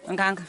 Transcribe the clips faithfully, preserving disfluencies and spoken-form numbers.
Wngkha, wngkha.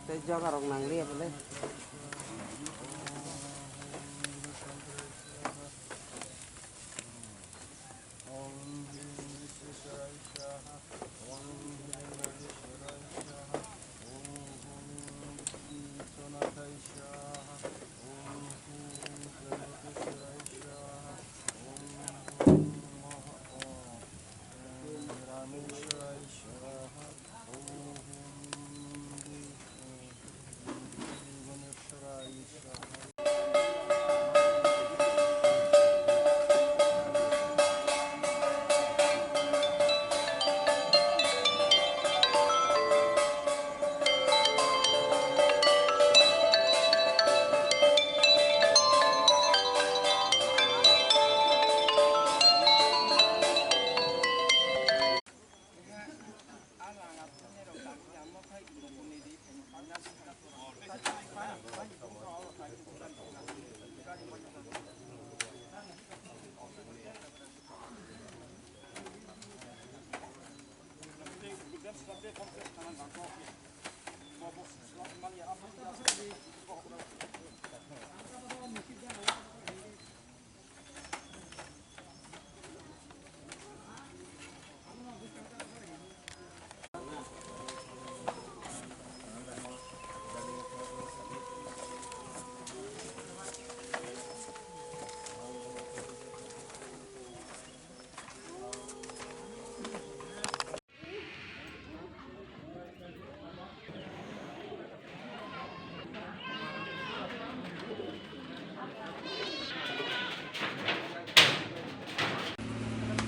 Tei jogarok nang liya bole.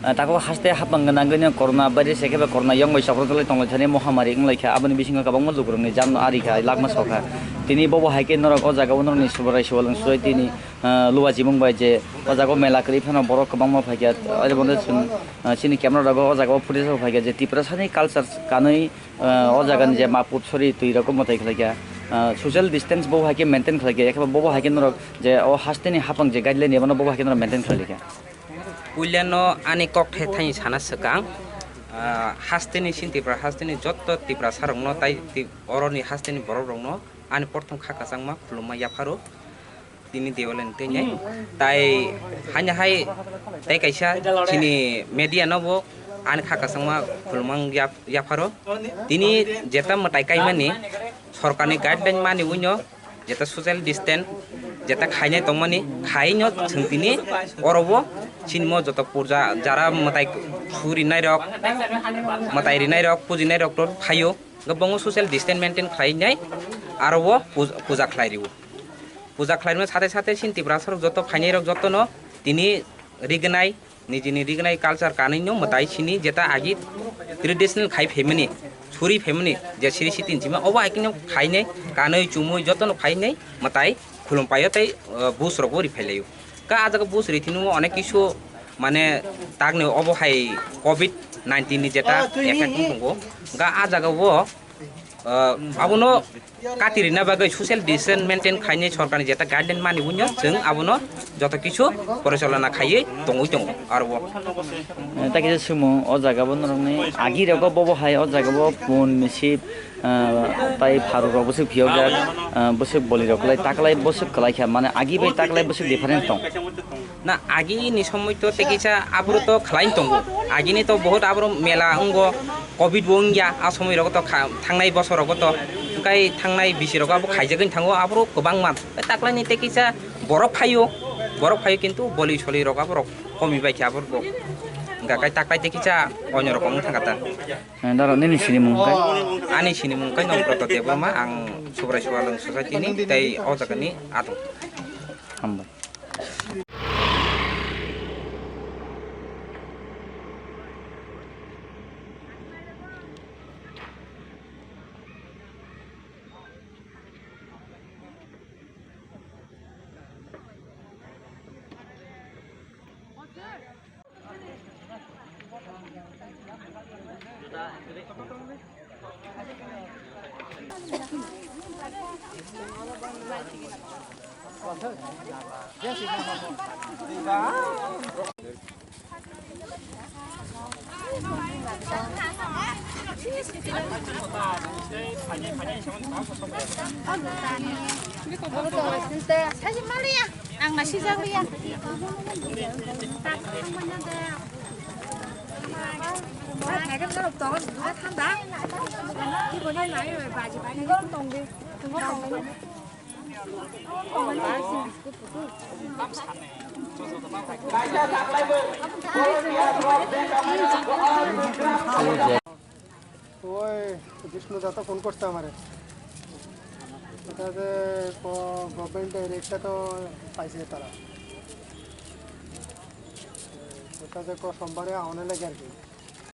Ah, tako haste hapang gwnangwi no corona virus, ekhe bai corona yong bai chokro tongwi tonglaithani mohamari wnglaikha. Aboni bisingo kwbangma lukurokni jan no arikha, lakma sokha. Tini bobo hai khe norok o jaga o norokni Subrai Siwalwng Surai tini, ah, luwa chimung bai je o jaga o mela kwrwi phano borok kwbangma phaikha. Abo no chwng, ah, chini camera rogo o jaga o footage rok phaikha je Tiprasani culture kanwi, ah, o jaga ni je map up sori twi rok mwtai khlaikha. Ah, social distance bobo hai khe maintain khlaikha, ekhe bobo hai khe norok je o haste ni hapang je guideline ebono bobo hai khe norok maintain khlaikha. Puilano ani kokthai thani sana swkang, ah, hasteni sini Tipra hasteni jotto Tiprasarokno tai ti-, oroni hasteni borokrokno ani porthom kha kwchangma khulumma yapharo tini Dewalani teinai. Tai haino hai tei kaisa chini media no bo ani kha kwchangma khulumma yap-, yapharo tini jeta mwtai kaimani sorkarni guideline mani uino jeta social distance jeta khainai tongmani khaino chwng tini oro bo Chini mo joto puja jara mwtai suri nairok, mwtai rinai rok, puji nairok to phaio. Gabongo social distance maintain khlai nai, aro o puj-, puja khlai rio. Puja khlai rima sate sate chini Tiprasa rok joto phainai rok joto no tini rignai, nijini rignai culture kanwi no mwtai chini jeta agi traditional khai phaimani, suri phaimani, je siri sitin chima, obo hai khe no khainai, kanwi chumui joto no khainai mwtai khulum paio tei, uh, bus rok bo ri phailaio. Ka ah jaga bus ri thwino onek kisu mane takni obo hai covid nineteen ni jeta effect wng tongo. Ka ah jaga o, uh, abono kati rina bagwi social distance maintain khainai sorkarni jeta guideline mani wngya chwng abono joto kisu porichalona khaiwi tongwi tongo aro o. Eh, ta kisa swngmung o jaga bo norokni agi rogo bobo hai o jaga bo pun misip, ah, tai pharu rok bwswk phiyok jak, ah, bwswk boli rok kwlai taklai bwswk kwlai kha mane agi bai taklai bwswk difference tong. Na agi ni somoi to tei kisa abro to khlai tongo, agi ni to bohut abro mela wngo, covid bo wngya a somoi rogo to kha-, thangnai bosor rogo to, hwnkhe thangnai bisi rogo abo khaijagwi thango abro kwbangma. Taklai ni tei kisa borok phaio, borok phaio kintu boli soli rok abo rok komi bai khe abo rok hwnkha khe taklai tei kisa onyo rokom wng thangkha ta. Eh, daro nini sinimung khe? Ani sinimung khe Nongkroto Debbarma, ang Subrai Sualwng Society ni tei o jaga ni adong. Hambai. Ang nasi jagwi ya. ওই বিষ্ণু দা তো ফোন করছে আমারে। এটা যে ক-, গভর্নমেন্টের একটা তো পাইছে তারা। এটা যে ক-, সোমবারে আহনে লাগে আর কি।